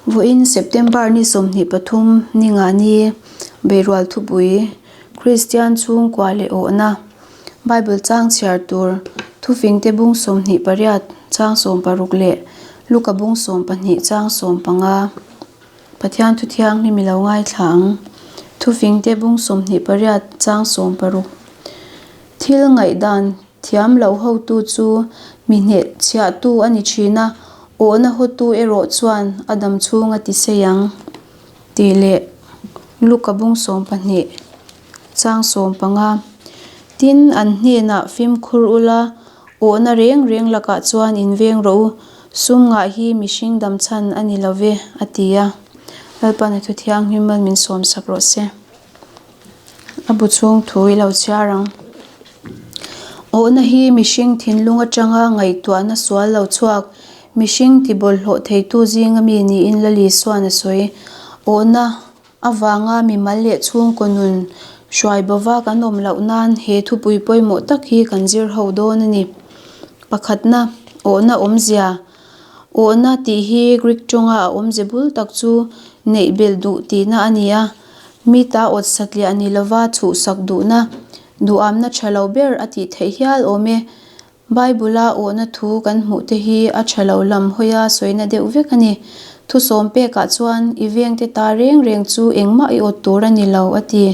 Vawiin September ni 23 ni nga ni Beirual thupui Kristian chhungkua leh awhna Bible chang chhiar tur thufingte bung 28 chang 16 leh Luka bung 12 chang 15. Pathian thu thianghlim i lo ngaithla ang. Thufingte bung 28 chang 16. Thil ngaihdan thiam loh hotu chu mi hneh chhiahtu a ni thin a, awhna hawtu erawh chuan a dam chhung a ti sei ang tih leh Luka bung 12 chang 15. Tin, an hnenah fimkhur ula, awhna reng reng lakah chuan inveng rawh u, sum ngah hi mihring dam chhan a ni lo ve, a ti a. Lalpan a thu thianghlim mal min sawmsak rawh se. A bu chhung thu i lo chhiar ang. Awhna hi mihring thinlung atanga ngaihtuahna sual lo chhuak, mihring ti bawlhhlawh theitu zinga mi niin Lali suan a sawi. Awhna avanga mimal leh chhungkaw nun hruai bova kan awm loh nan he thupui pawimawh tak hi kan zir ho dawn a ni. Pakhatna, awhna awmzia. Awhna tih hi Greek tawnga a awmze bul tak chu neih belh duh tihna a ni a. Mi ta awt satliah ni lova chhuhsak duhna, duhamna tha lo ber a tih theih hial awm e. Bible-a awhna thu kan hmuh te hi a tha lo lam hawia sawina deuh vek a ni. Thusawm pekah chuan i vengte ta reng reng chu engmah i awt tur a ni lo, a ti.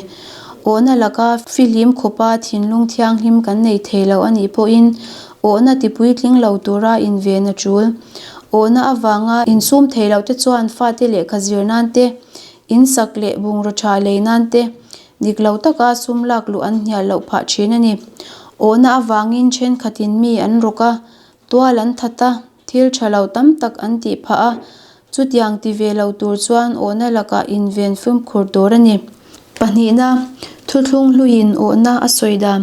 Awhna laka fihlim khawpa thinlung thianghlim kan nei thei lo a nih pawhin awhna tipuitling lo tura inven a tul. Awhna avanga insum thei lohte chuan fate lehkha zir nan te, Insak leh bungraw tha lei nan te dik lo taka sum lak luh an hnial loh phah thin a ni. Awhna avangin thenkhatin mi an rawk a, tual an that a, thil tha lo tam tak an tih phah a, chutiang ti ve lo tur chuan awhna lakah inven fimkhur tur a ni. Pahnihna, thuthlung hluiin awhna a sawi dan.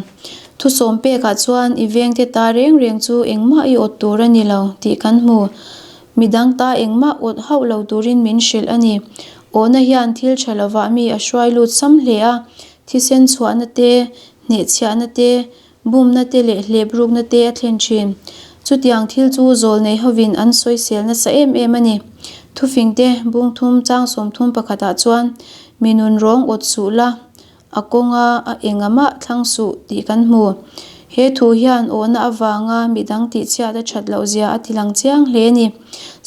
Thusawm pekah chuan i vengte ta reng reng chu engmah i awt tur a ni lo tih kan hmu. Midang ta engmah awt hauh lo turin min hrilh a ni. Awhna hian thil tha lovah mi a hruai lut sam hle a, thisen chhuahna te, hnehchhiahna te, bumna te leh hlep rukna te a thlen thin. Chutiang thil chu zawl nei hovin an sawisel nasa em em a ni. Thufingte bungthum chang 31 ah chuan mi nun rawng awt suh la, A kawnga a enga mah thlang suh tih kan hmu. He thu hian awhna avanga midang tihchhiat a that loh zia a ti lang chiang hle a ni.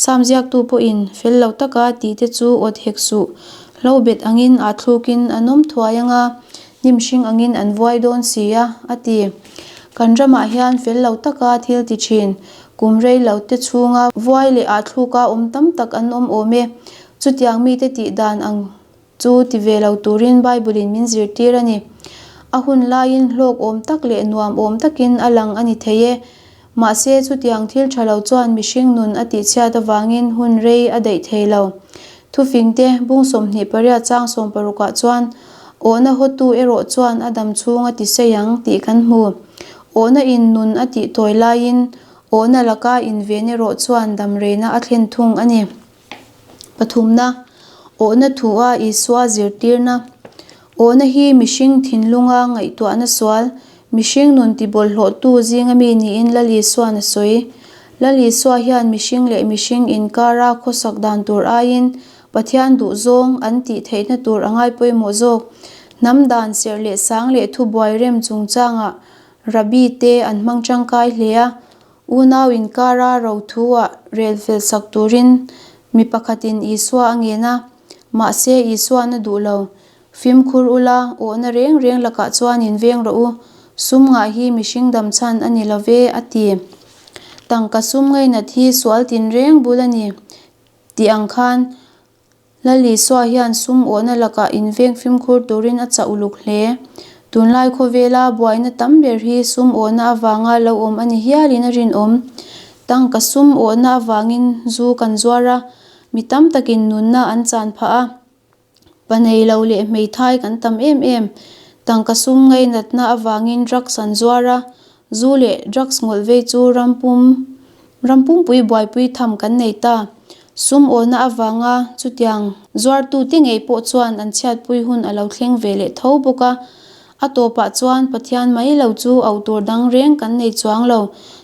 Sam ziaktu pawhin fel lo taka tih te chu awt hek suh. Hlo bet angin aa thlukin an awm thuai anga hnim hring angin an vuai dawn si a, a ti. Kan ramah hian fel lo taka thil ti thin, kum rei lo te chhunga vuai leh aa thluka awm tam tak an awm awm e. Chutiang mite tih dan ang Chu ti ve lo turin Bible-in min zirtir a ni. A hun laiin hlawk awm tak leh nuam awm takin a lang a ni thei e. Mahse, chutiang thil tha lo chuan mihring nun a tihchhiat avangin hun rei a daih thei lo. Thufingte bung 28 chang 16 ah chuan, Awhna hawtu erawh chuan a dam chhung a ti sei ang tih kan hmu. Awhna in nun a tih tawi laiin awhna laka inven erawh chuan dam reina a thlen thung a ni. Pathumna, awhna thua Isua zirtirna. Awhna hi mihring thinlunga ngaihtuahna sual, mihring nun tibawlhhlawhtu zinga mi niin Lal Isua'n a sawi. Lal Isua hian mihring leh mihring inkara khawsak dan tur aiin Pathian duhzawng an tih theihna tur a ngai pawimawh zawk. Hnam dan serh leh sang leh thubuai rem chungchangah Rabbi te an hmang tangkai hle a, Unau inkara ro thu-ah rel fel sak turin mi pakhatin Isua a ngen a, mahse Isua'n a duh lo. Fimkhur ula, awhna reng reng lakah chuan inveng rawh u, sum ngah hi mihring dam chhan a ni lo ve, a ti. Tangka sum ngainat hi sual tinreng bul a ni tih ang khan Lal Isua hian sum awhna lakah inveng fimkhur turin a chah uluk hle. Tunlai khawvela buaina tam ber hi sum awhna avanga lo awm a ni hialin a rinawm. Tangka sum awhna avangin zu kan zuar a, mi tam takin nunna an chan phah a. Pa nei lo leh hmeithai kan tam em em. Tangka sum ngainatna avangin drugs an zuar a, zu leh drugs ngawlh vei chu ram pum Ram pumpui buaipui tham kan nei ta. Sum awlna avanga chutiang zuartute ngei pawh chuan an chhiatpui hun a lo thleng ve leh tho bawk a. A tawpah chuan Pathian mai lo chu auh tur dang reng kan nei chuang lo.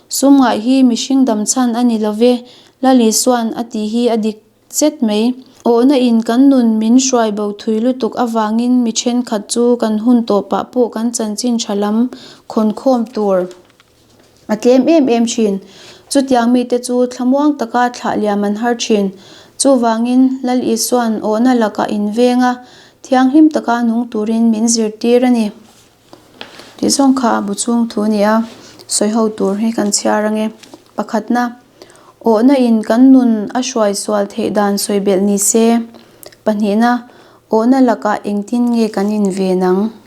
Sum ngaih hi mihring dam chhan a ni lo ve, Lali Suan a tih hi a dik. zet mai. Awhna in kan nun min hruai bo thui lutuk avangin mi thenkhat chu kan hun tawpah pawh kan chanchin tha lam khawnkhawm tur a tlem em em thin. Chutiang mite chu thlamuang taka thlah liam an har thin. Chuvangin Lal Isua'n awhna lakah inveng a, thianghlim taka nung turin min zirtir a ni. Tih zawng kha a bu chhung thu a ni a, sawi ho tur hi kan chhiar ang e. Pakhatna, awhna in kan nun a hruai sual theih dan sawi belh ni se. Pahnihna, awhna lakah engtin nge kan inven ang?